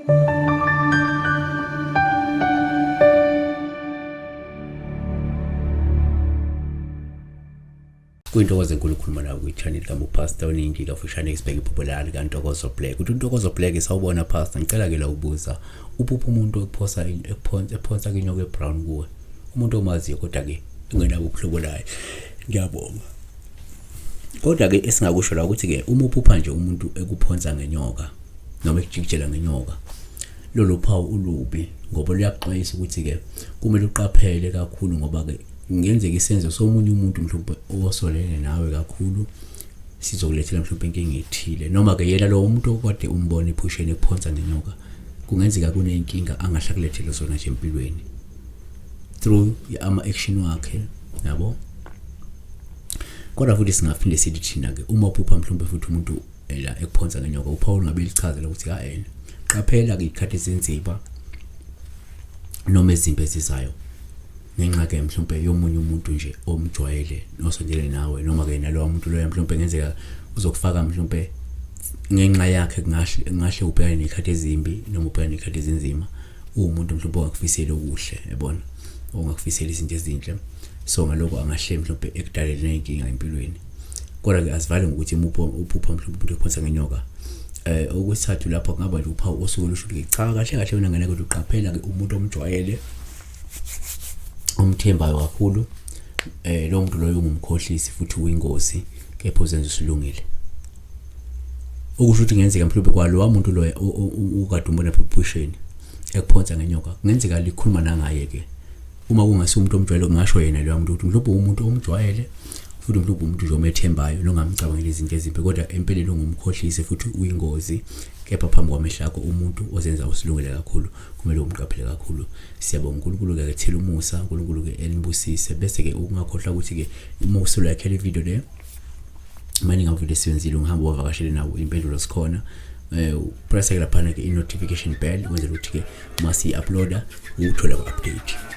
Kuyintokozo enkulu ukukhuluma nawe kwi-channel kaMupastor uningi kafushane isibheke iphupho la likaNtokozo Black. Uthi uNtokozo Black, sawubona pastor, ngicela ke la ukubuza, uphupha umuntu ekuphosa ephonsa kinyoka ebrown kuwe, umuntu omaziyo kodwa ke engenabo ubuhlobo naye. Ngiyabonga. Kodwa ke esingakusho la ukuthi ke uma uphupha nje umuntu ekuphonsa ngenyoka noma ekujikijela ngenyoka, lolo phawu ulubi ngoba luyakuxwayisa ukuthi ke kumele uqaphele kakhulu, ngoba ke kungenzeka isenzo somunye umuntu mhlawumbe osolele nawe kakhulu sizokulethela mhlawumbe inkinga ethile, noma ke yena lowo muntu okade umbona ephusheni ekuphonsa ngenyoka kungenzeka kuneyinkinga angahle akulethele zona nje empilweni through ama-action wakhe, yabo. Kodwa futhi singaphinde sithi thina-ke uma uphupha mhlawumbe futhi umuntu la ekuphonsa ngenyoka, uphawu ngabe lichazela ukuthi ha-ena qaphela-ke ikhathi ezinzima noma ezimbi ezizayo ngenxa-ke mhlawumbe yomunye umuntu nje omjwayele nosondelene nawe, noma-ke nalowa muntu loyo mhlawumbe ngenzeka uzokufaka mhlawumbe ngenxa yakhe kungahle ubhekane ney'khathi ezimbi noma ubhekane ney'khathi ezinzima. Uwumuntu mhlawumbe ongakufiseli okuhle, yabona, ongakufiseli izinto ezinhle, so ngaloko angahle mhlawumbe ekudalele ney'nkinga empilweni. Kodwa-ke asivale ngokuthi imupho uphupha mhlawumbe umuntu ephonsa ngenyoka. Okwesithathu lapho kungaba nje uphawu osuke lusho ukuthi cha, kahle kahle wena ngane kodwa uqaphela-ke umuntu omjwayele omthembayo kakhulu, lowo muntu loyo ungumkhohlisi futhi uyingozi, kepha uzenza usulungile. Okusho ukuthi kungenzeka mhlawumbe kwalowa muntu loyo ukade umbona ephusheni ekuphonsa ngenyoka, kungenzeka likhuluma nangaye-ke. Uma kungasi umuntu omjwayele, kungasho yena loya muntu ukuthi mhlawumbe umuntu omjwayele futhi mhlawumbe umuntu nje omethembayo nongamcabangeli izinto ezimbi, kodwa empeleni ungumkhohlisi futhi uyingozi, kepha phambi kwamehlo akho umuntu ozenza usilungele kakhulu, kumele umqaphele kakhulu. Siyabonga, uNkulunkulu-ke akethele umusa, uNkulunkulu-ke enibusise. Bese-ke ungakhohlwa ukuthi-ke uma usulakhela ividiyo le, maningi amavidiyo esiyenzile, ungihamba uwavakashele nawo, impendulo zikhona. Press-ke laphana-ke i-notification bell ukwenzela ukuthi-ke uma siyi-uploada uthole ku-update.